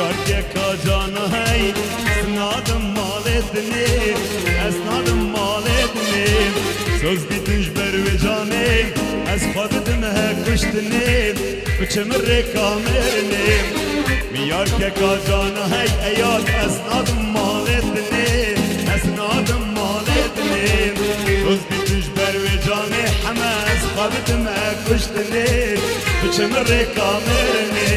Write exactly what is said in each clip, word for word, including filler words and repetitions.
Erkeka cana hey, ez nadim malê dinê, ez nadim malê dinê. Soz bîtin ji ber wê canê, ez xwe didim he kuştinê, biçim rêka mirinê. Miyar keka cana hey, eyar ez nadim malê dinê, ez nadim malê dinê. Soz bîtin ji ber wê canê, heme ez xwe bidim he kuştinê, biçim rêka mirinê.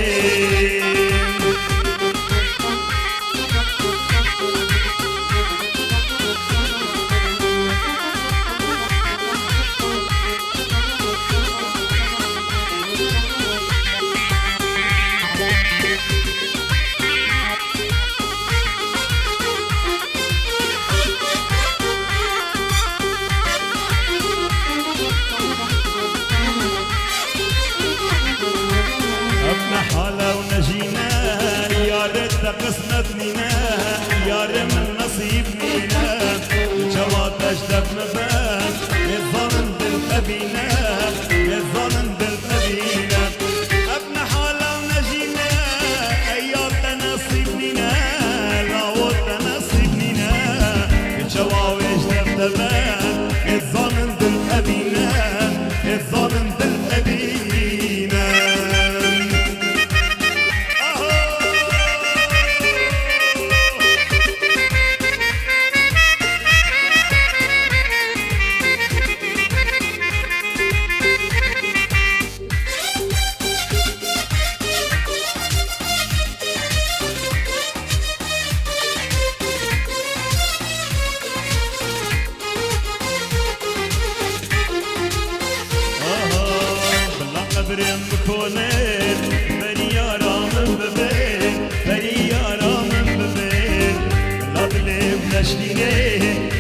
Ev ne hale û ne jî ne, yarê te qismet nîne, yarê min nesîb nîne. Çawa te ji def min be, nêzanin dil te bîne, nêzanin dil te bîne. Ev ne hala ne jî ne, eya te nesîb nîne, lawo te nesîb nîne. Ê çawa wê ji def te be, ê zanin dil te bîne, ê zanin dil te bîne. Aho! Aha, bila qebrê min bikolin, berî yara min bibin, berî yara min bibin. Bila dilê min neşkînê,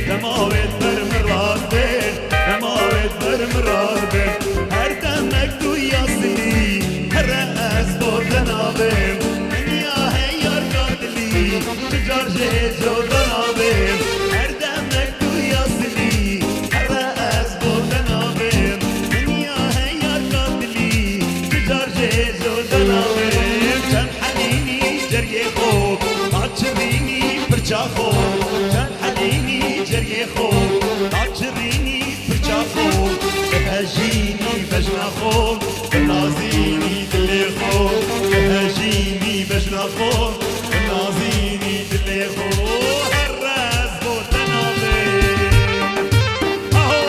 dema wê ber min radibin. Dema wê ber min radibin, her demek tu yasî, here ez bo te nabim. Dinya hey yar katilî, tu car jê coda nabim. Her demek tu yasî, here ez bo te nabim. Dinya hey yar katilî, tu car jê coda nabim. Çend helînî cergê xo, ta çirînî pirça xo. Çend helînî cergê xo, ta çirînî pirça xo, bihejînî bejna xo, binazînî dilê xo, bihejînî bejna xo, binazînî dilê xo, her rez bo te nabê. Aho!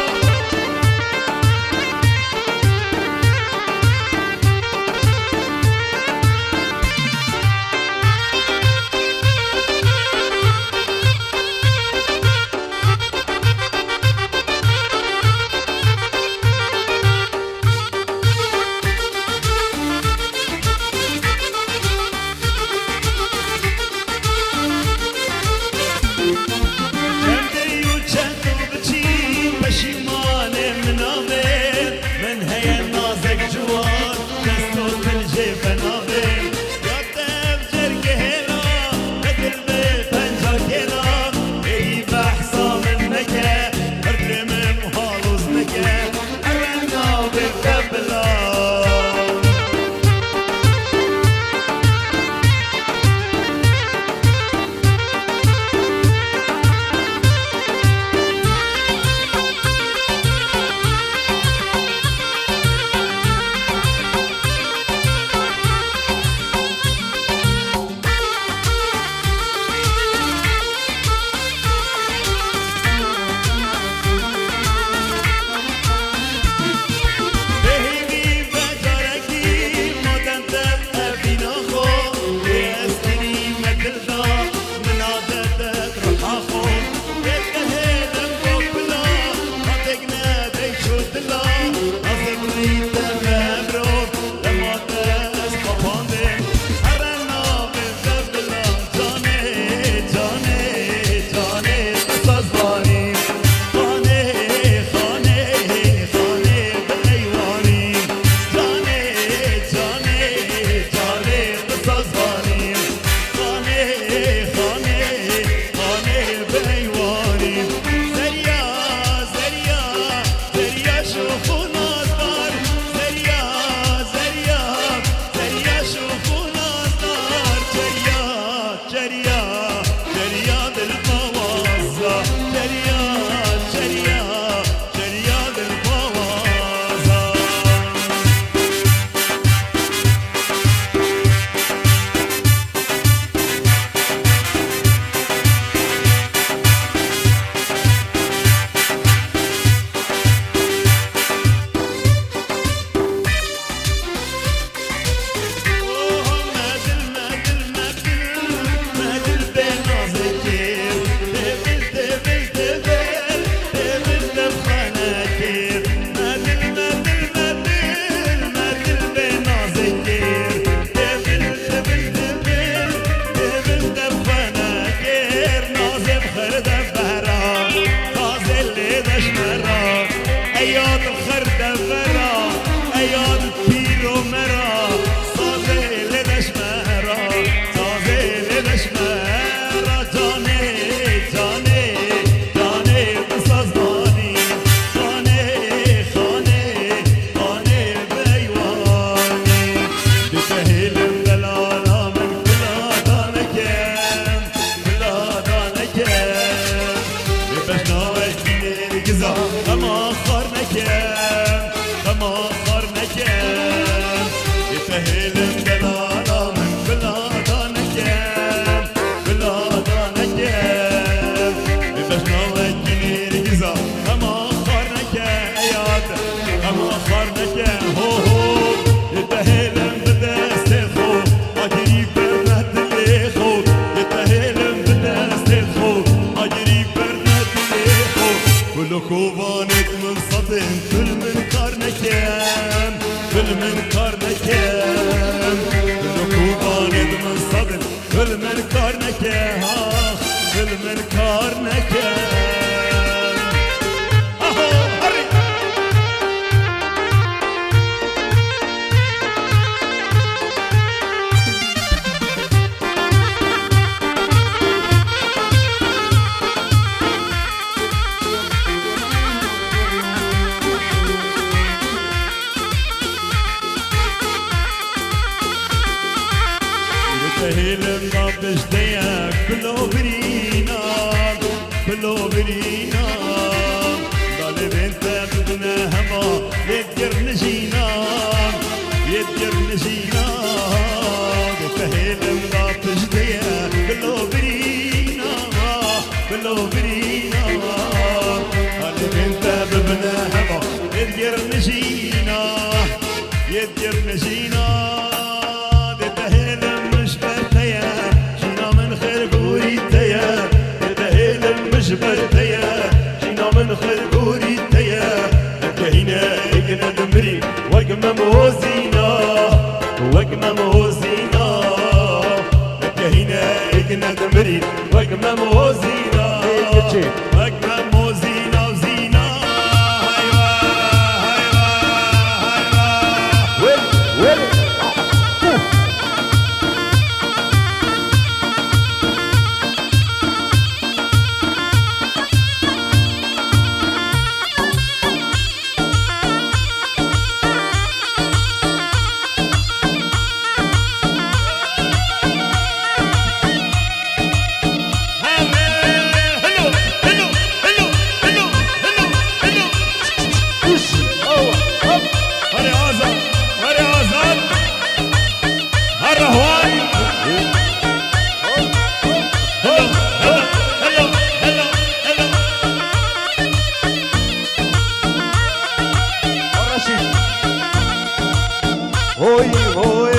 Ke ha, dil min kar neke. Aho, herî. Li te hêlin da pişteye, bilo birîna, bilo birîna. Dalê bên te bibine hema, yê dir nijîna, yê dir nijîna. Li te hêlin da pişteye, bilo birîna. Bilo birîna, halê min te bibine hema, yê dir nijîna, yê dir nijîna, dê te hêlim min ji ber te ye, jîna min xêr gorî te ye, dê te hêlim min ji ber te ye, jîna min xêr gorî te ye, heke hîne êk ne dimirî, wek Memo Zîna, wek Memo Zîna. Heke hîne êk ne dimirî, wek Memo Zîna. Ê, keçê. Wek Memo Zîna û Zîna. Hayva, hayva, hayva. Wele, wele. Herê Azad, herê Azad. Herre hwan. Hello, hello, hello, hello, hello. Reşîd. Hoy, hoy.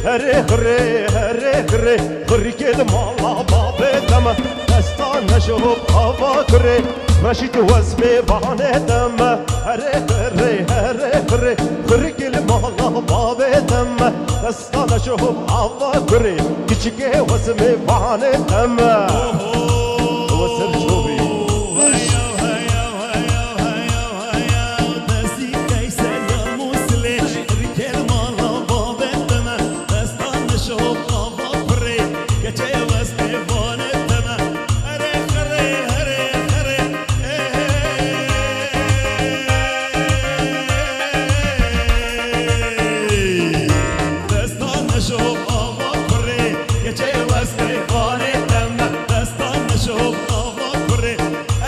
Herê xirê, herê xirê. Xirkê li mala bavê te me. Destane ji hov ava kurê. Reşîd wezmê vanê te me. Herê xirê, herê xirê. Xirkê li mala bavê te me. Destane ji hov ava kurê. Kiçikê wezmê vanê te me. Wesem şovî. Destane şo ava kurê, keçê westê vanê te me. Destane şo ava kurê,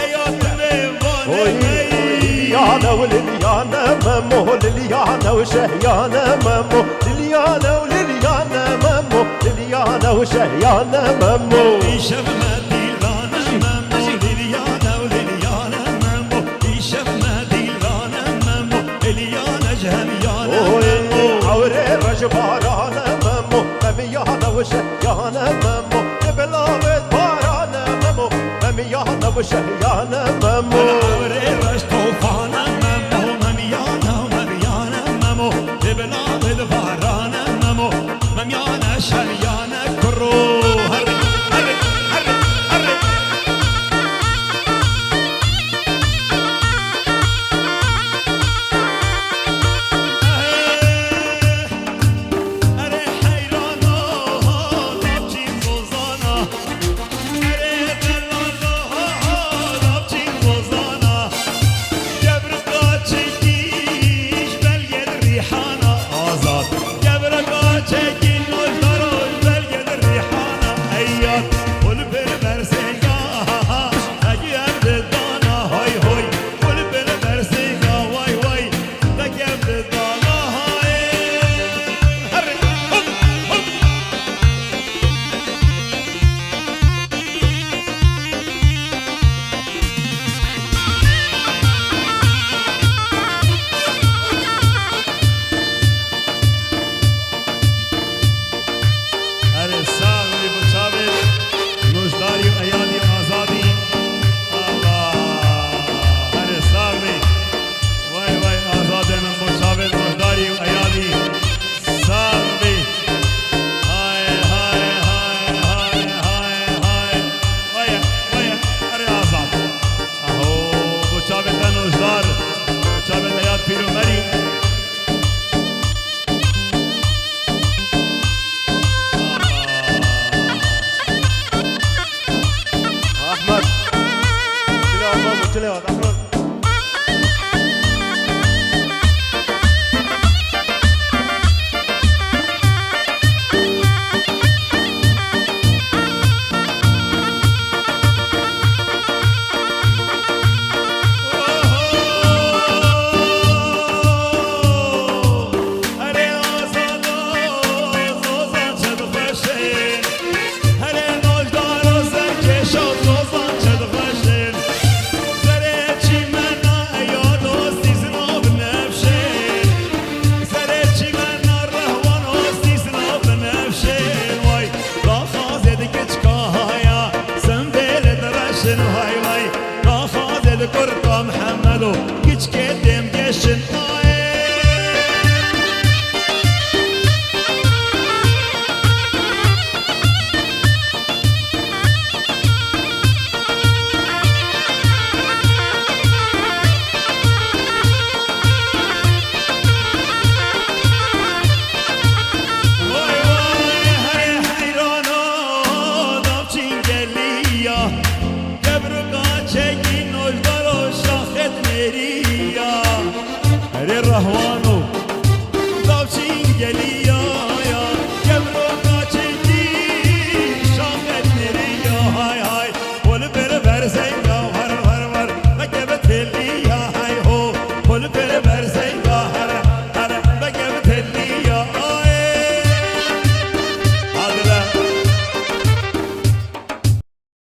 eya timê vanê Oy, me yî. Liliyane û liliyane Memo, liliyane û şehyane Memo, liliyane û liliyane Memo, liliyane û şehyane Memo. Îşev me dîlane Memo, liliyane û liliyane Memo. Îşev me dîlane Memo, eliyane ji hemiyane Oy, Memo. Ewrê rejbarane Memo, hemiyane û şehyane Memo. Di bilavê barane Memo, hemiyane û şehyane Memo. Ewrê rej tofane Memo, hemiyane û hemiyane Memo. Di bilavê barane Memo, hemiyane şehyane kuro. Herre, herre, herre, herre. Alo.